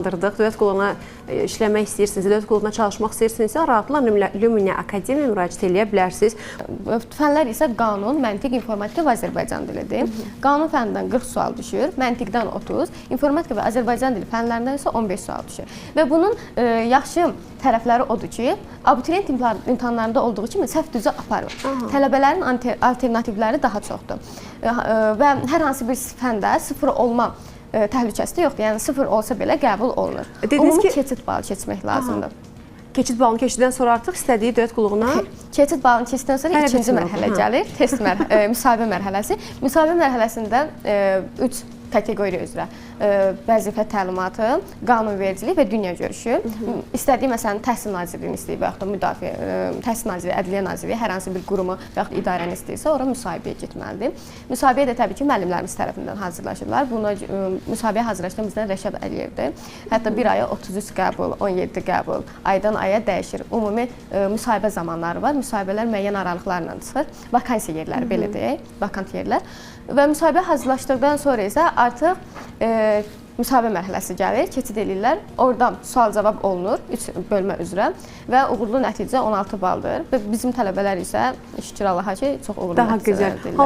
Dövlət qulluğuna işləmək istəyirsinizsə, dövlət qulluğuna çalışmaq istəyirsinizsə, rahatlıqla Lumina Akademiyaya müraciət eləyə bilərsiniz. Fənlər isə qanun, məntiq, informatika və Azərbaycan dilidir. Qanun fənnindən 40 sual düşür, məntiqdən 30, informatika və Azərbaycan dili fənlərindən isə 15 sual düşür. Və bunun yaxşı tərəfləri odur ki, abituriyent imtahanlarında olduğu kimi səhv düzü aparmır. Tələbələrin alternativləri daha çoxdur. Və hər hansı bir fəndə sıfır olma təhlükəsi də yoxdur. Yəni sıfır olsa belə qəbul olunur. Dediniz Ümumi ki- keçid balı keçmək lazımdır. Keçid balını keçdikdən sonra artıq istədiyi dövlət qulluğuna Keçid balını keçdikdən sonra Hələ ikinci bitmir o, mərhələ hə. gəlir, test müsahibə mərhələsi. Müsahibə mərhələsində 3 kateqoriya üzrə vəzifə təlimatı, qanunvericilik və dünya görüşü. İstədiyi məsələn Təhsil Nazirliyini istəyir və yaxud da Müdafiə Təhsil Nazirliyi, Ədliyyə Nazirliyi hər hansı bir qurumu və yaxud idarəni istəyirsə, ora müsahibəyə getməlidir. Müsahibəyə də təbii ki, müəllimlərimiz tərəfindən hazırlaşırlar. Buna müsahibəyə hazırlaşan bizdən Rəşad Əliyevdir. Hətta bir aya 33 qəbul, 17 qəbul, aydan aya dəyişir. Ümumi müsahibə zamanları var. Müsahibələr müəyyən aralıqlarla çıxır. Vakansiya yerləri belə deyək, vakant yerlər. Və müsahibə hazırlaşdıqdan sonra isə artıq müsahibə mərhələsi gəlir, keçid eləyirlər. Orada sual-cavab olunur 3 bölmə üzrə və uğurlu nəticə 16 baldır. Və bizim tələbələr isə şükür Allaha ki, çox uğurlu Daha nəticələr gözəl. əldə edirlər.